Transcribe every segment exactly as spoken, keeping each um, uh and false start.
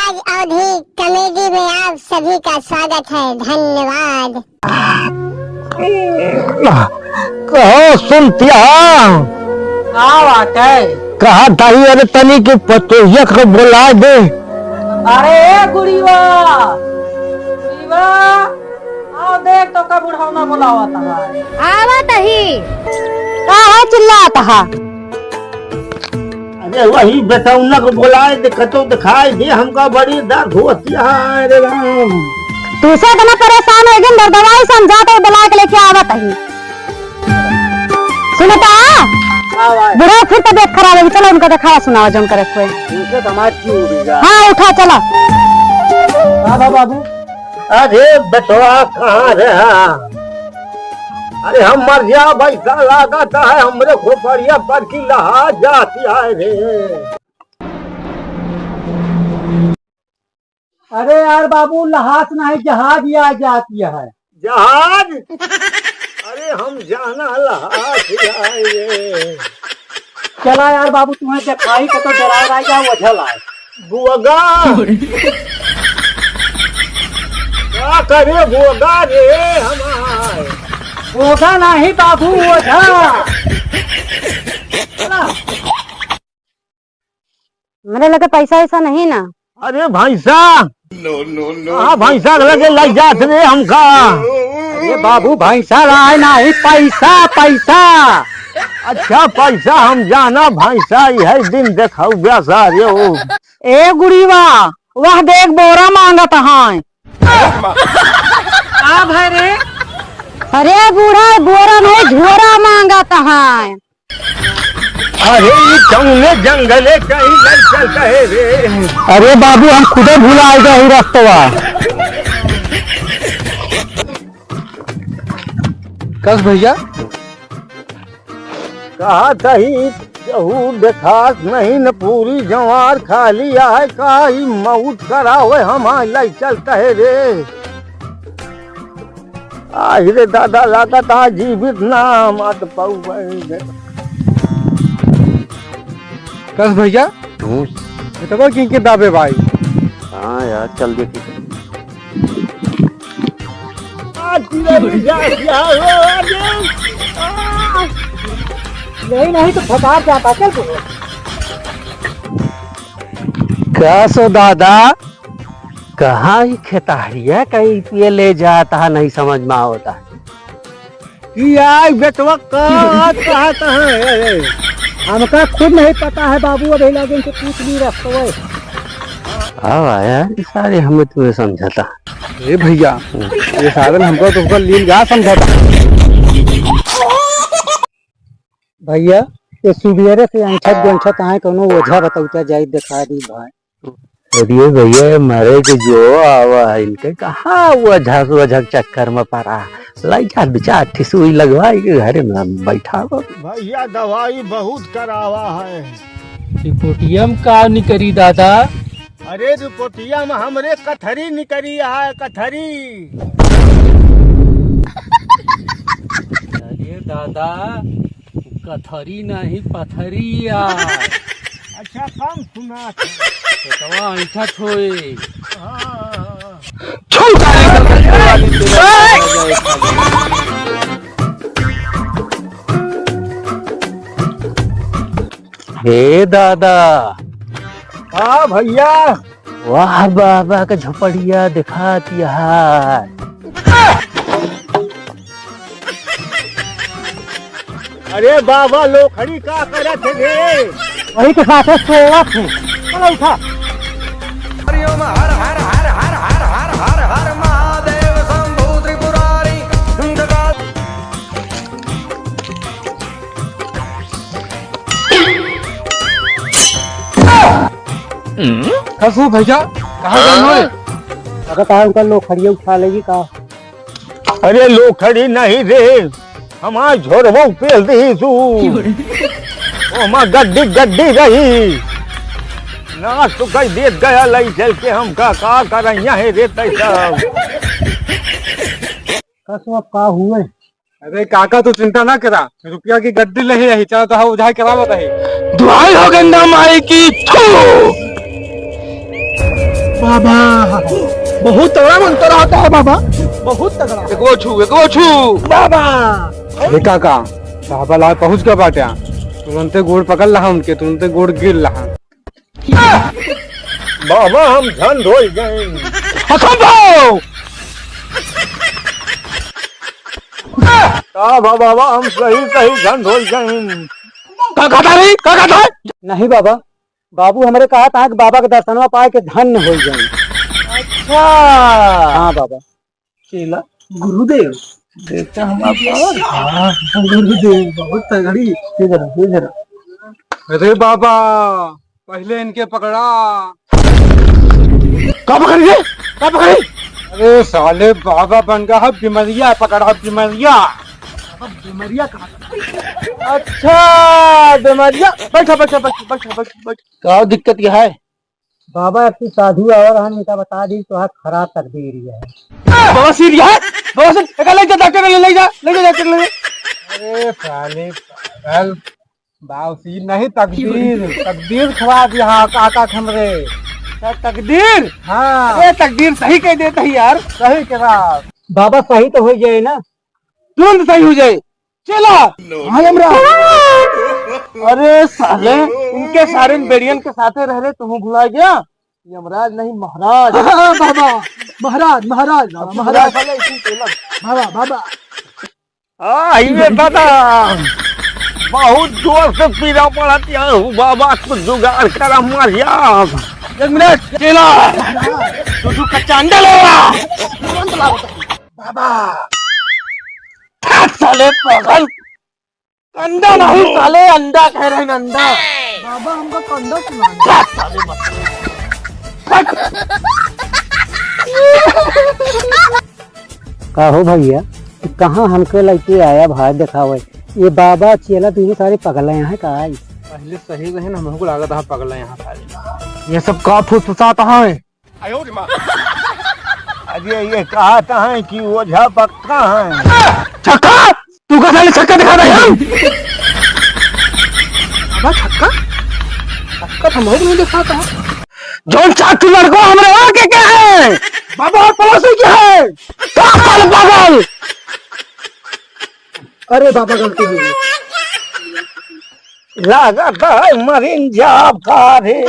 अवधी कॉमेडी में आप सभी का स्वागत है। धन्यवाद। कहो सुनतिया। का बात है? कहा ताही, अरे तनी के पतोहिया को बोला दे। अरे ए गुड़ीवा, गुड़ीवा, आओ देख तो का बुढ़ौना बोलावत है। आवत ही। का है चिल्लात हा? अरे वही बेटौना को बोलाए दे, कतो दिखाई दे, हमका बड़ी दर्द होती है रे राम। तू से इतना परेशान हो गए, दर्दवाई समझा तो बुला के लेके आवत ही। सुनता? हाँ भाई। बुढ़ा फिर तबीयत खराब है, चलो उनका दिखावा सुनावा जौन करे कोई। उनसे तो हमार क्यों हो गई? हाँ उठा चलो। हाँ बाबू। अरे बेटवा कहाँ रहा? अरे हम मर जा भाई, का लागत है हमरे खोपड़िया पर की लहा जाती है रे। अरे यार बाबू, लहास नहीं, जहाज ही आ जाती है। जहाज? अरे हम जाना लहास ही आए रे। चला यार बाबू, तुम्हें देखाई के तो डरा रहा है, ओझा लाए। बुअगा। का करे बुअगा रे हमार? बुअगा नहीं बाबू, ओझा। चला। मेरे लगे पैसा वैसा नहीं ना। अरे भैंसा। हाँ, भैंसा के लगे लग जात रे हमका। अरे बाबू, भैंसा लाए नाही, पैसा, पैसा। अच्छा, पैसा हम जाना, भैंसा यही दिन देखाऊ गया सारे ओ। ए गुड़ीवा, वह देख बोरा मांगत हैं। का भय रे? अरे बूढ़ा, बोरा नहीं, झोरा मांगत हैं। अरे, ई कौने जंगले कहीं लग चलता है रे? अरे बाबू, हम खुदे भुला गए ही रस्तवा। कस भैया? कहा तही केहू देखात नहीं न, पूरी जवार खाली आए, का ई मौत करावे हमार लई चलत है रे। आहि रे दादा, लागत आ जीवित ना मत पाऊ। कस भैया? हम्म। ये तो कोई किनके दाबे भाई। हाँ यार, चल देखी। आ, जीवन जा, जा, हो, आ, जा। आ। नहीं, नहीं तो फटाक जाता, चल तू। का सो दादा, कहाँ ई खेतहरिया कहीं पिए ले जाता है, नहीं समझ में आवता है। ई आई बेटवा का बात कहत है? हमका खुद नहीं पता है बाबू, अभी लागिन से पूछ ली रखतो है। अब आया ई सारे हमें तुम्हें समझाता। ए भैया, ये साधन हमको तो ऊपर लीन गा समझाता। भैया, ये सुबेरे से अंछत गोंछत आए, कोनो ओझा बतौता जाई, देखा दी भाई। अरे भैया, मरे के जो आवा है, इनके कहाँ ओझा सोझा के चक्कर में पड़ा। लाई जा, दो चार ठे सुई लगवाई के घरे में बैठा हो। भैया, दवाई बहुत करावा है। रिपोर्टिया में का निकरी दादा? अरे रिपोर्टिया में हमरे कथरी निकरी है, कथरी। अरे दादा, कथरी नहीं, पथरी आ। अच्छा, कम सुना था। पेटवा ऐंठत होए। हाँ। छू साले का कथरी वाली तेरा। हे दादा। हाँ भैया। वाह, बाबा के झोपड़िया देखात है। अरे बाबा, लोखड़ी का करत है रे? वही के साथे सोवत है। चलो उठा। हरिओम हर हर हर हर हर हर हर हर हर महादेव शंभू त्रिपुरारी। कसू भैया, कहाँ गए होए? अगर कहा उनका लोखड़िया उठा लेगी का? अरे लोखड़ी नहीं रे, हमार झोरवा पेल दी तू। ओ हमार गड्डी गड्डी रही। नाश तो कई देत गया लई चल के, हम का, का करैया है रे तैसा। कसू अब का हुए? अरे काका, तू चिंता ना करा, रुपया की गड्डी ले ही रही, चलो तो हम उधार करावत रही। दुहाई हो गंगा माई की, थू। बाबा, बहुत तगड़ा मंत्र आता है बाबा, बहुत तगड़ा। एकवा छू, एकवा छू। बाबा। अरे काका, बाबा लाए पहुँच गए बाटे, तुरंते गोड़ पकड़ लहा उनके, तुरंते गोड़ गिर लहा। बाबा, हम झंड होइ गए। असंभव। का बा बाबा, हम सही सही झंड होइ गए। का कहता रे, का कहता है? नहीं बाबा, बाबू हमरे कहत हैं कि बाबा के दर्शनवा पाए के धन्य होइ जाए। अच्छा। हाँ बाबा। चेला, गुरुदेव। बेटा हमारा बाबा। हाँ, गुरुदेव, बहुत तगड़ी। इधर, इधर। अरे बाबा, पहले इनके पकड़ा। का पकड़ी रे? का पकड़ी? अरे साले, बाबा बन गया है बीमरिया, पकड़ा बीमरिया। बाबा, बीमरिया कहाँ? अच्छा, बीमरिया। बैठा, बैठा, बैठा, बैठा, बैठा, बैठा। का दिक्कत क्या है? बाबा, एक ठे साधु आवा रहन, इनका बता दी, तोहार खराब तकदीर ही है। बवासीर है? बवासीर? एका ले जा डॉक्टर ले, ले जा, ले जा डॉक्टर ले जा। अरे साले पागल, बवासीर नहीं, तकदीर, तकदीर खराब यहाँ काका हमरे। क्या तकदीर? हाँ। अरे तकदीर सही कह देता ही यार। सही कह रहा। बाबा, सही तो होइ जाए ना? तुरंत सही हो जाए। चेला। हाँ यमराज। अरे साले, इनके सारे बेड़ियन के साथे रह रहे, तुम भुला गया? यमराज नहीं, महाराज। हाँ, हाँ, बाबा, महाराज, महाराज, बाबा, महाराज। साले, इसी चेला। बाबा, बाबा। आ, ये दादा, बहुत जोर से पीड़ा पड़त है, बाबा, कुछ जुगाड़ करा, मर जा। यमराज, चेला, तू, तू कच्चा अंडा ले आ। बाबा। हट साले पागल। अंडा नहीं साले, अंडा कह रहे हैं, अंडा। बाबा, हमका कंडा सुना। हट साले मत। हट। का हो भैया, तू कहाँ हमके लेके आया भाई देखावे? ये बाबा चेला दोनों सारे पगले हैं का? पहले सही रहे ना, हमको लागत है पगले हैं सारे। ये सब का फुसफुसात है? अरे ये कहत हैं कि ओझा पक्का है। छक्का? तू का साले छक्का दिखा रहा है? बाबा छक्का? छक्का तो हमको नहीं दिखाता है। जौन चार ठो लड़को हमरे और के क्या है? बाबा और पड़ोसी क्या है? का साले पागल? अरे बाबा गलती हो गई। लागत है मरिन जाब का रे।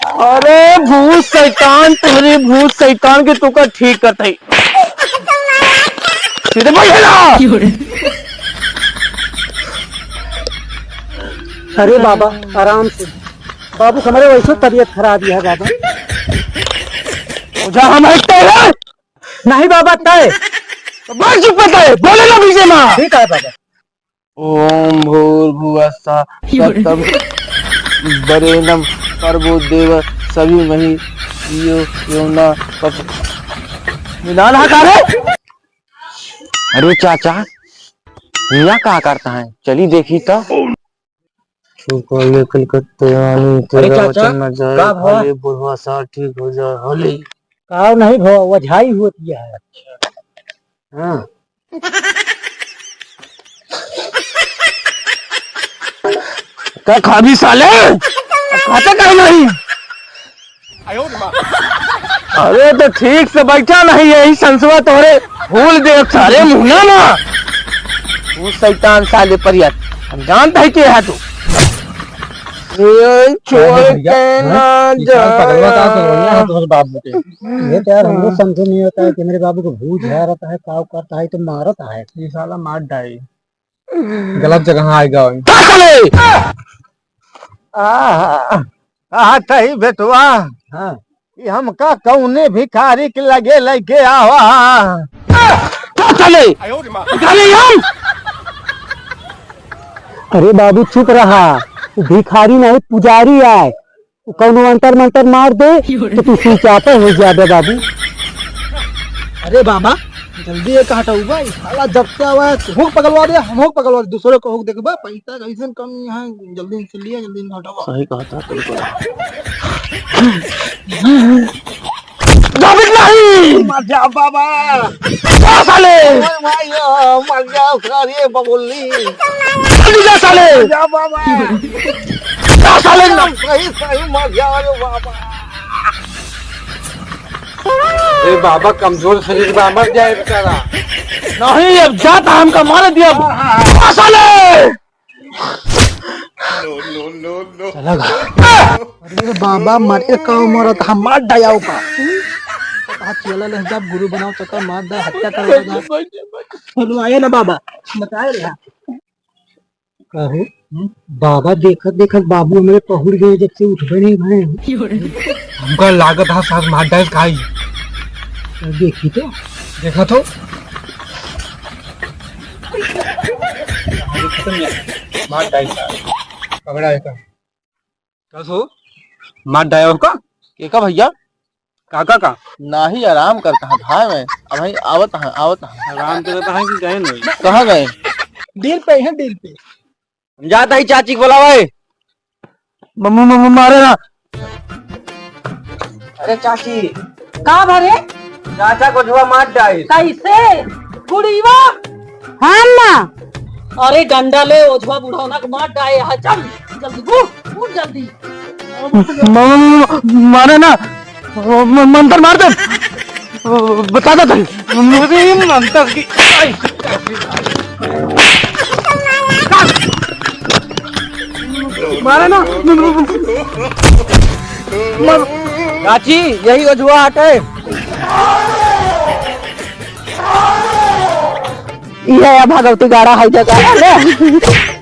अरे भूत शैतान, तोहरे भूत शैतान के तू का ठीक करत है। सीधे बैठ जा। अरे बाबा, आराम से। बाबू, हमरे वैसे तबीयत खराब ही है बाबा। ओझा हम हटते हैं। नहीं बाबा, तय। तो बोल चुप कर, तय। बोले ना बीजे माँ। ठीक है बाबा। ओम भूर्भुवः स्वः तत्सवितुर्वरेण्यं भर्गो देवस्य धीमहि धियो यो नः प्रचोदयात्। मिलान हा का रे? अरे चाचा, हियाँ का करता है? चली देखी तो। तू काले कलकत्ते आनी, अरे तेरा चाचा, वचन न जाए, का भवा? खाली बुढ़वा सा ठीक हो जाए, होली। का नहीं भवा, वझाई होती है। हाँ। का खाबी साले? खाता का नहीं? अरे तो ठीक से बैठा नहीं, यही संसवा तोहरे फूल दे सारे मुहना ना। तू शैतान साले परियत, हम जानत है के है तू। ए, छोड़ अरे भैया, के हाँ? ना ये साल पगलवा का जा। पगलवा है तुम्हारे बाबू के। ये तो यार हमको समझ नहीं होता है कि मेरे बाबू को भूत झा रहता है, काव करता है तो मारता है। ये साला मार डाई। गलत जगह आ गया है। का साले? आहा, कहत ही बेटवा, हाँ। कि हमका कौने भिखारी के लगे लेके आवा। का साले? भिखारी हम? अरे बाबू चुप रहा, वो भिखारी नहीं पुजारी आए, वो कौनो अंतर मंतर मार दे तो तू सुचापे हो जाबे बाबू। अरे बाबा, जल्दी एक हटाऊ बा, ई साला जब से आवा है, तोहू के पगलवा दे, हमहू के पगलवा दे, दूसरे को हो देखबा, पैसा कैसन कमी है, जल्दी से लिया, जल्दी से हटावा। सही कहता है, बिल्कुल। जाबित नहीं! मर जा बाबा! जा साले! अरे भाई, मर जा सारे बबुल्ली! जल्दी जा साले! मर जा बाबा! जा साले! सही, सही मर जा रे बाबा! बाबा कमजोर शरीर बा, मर जाए बेचारा। नहीं, अब जाता हमका मार दिया। साले! चला गया। अरे बाबा, मरे का मरत, हम मार डायाओ का। कहा चला ले, जब गुरु बनाओ तो का मार डाय, हत्या कर दे। चलो आए ना बाबा, बताए रहा। कहो, हम्म? बाबा देखत देखत बाबू हमरे पहुड़ गए, जब से उठबे नहीं भए। हमका लागत हा सास मार डाइस खाई। तो देखी तो। देखा तो। मार डाइस। पकड़ा है का? का सो? मार डाया उसका? के का भैया? काका का? नाही, आराम करता है भाई मैं। अब भाई आवत है, आवत है। आराम करता है कि गए नहीं? कहाँ गए? डील पे है, डील पे। हम जाता ही चाची को बुलावे। मम्मी, मम्मी मारे ना। अरे चाची। का भरे? चाचा को ओझवा मार डाइस। कैसे? बुढ़ीवा? हाँ माँ। अरे डंडा ले, ओझवा बुढ़ौना को मार डाए है। चल, जल्दी उठ, उठ जल्दी। म-, म-, म-, मारे ना। म-, मंत्र मार दे। बता दे तनी। मेरे मंत्र की। मारे ना। चाची, यही ओझवा हटे। इहे है भगवती गाड़ा है जगह। ले।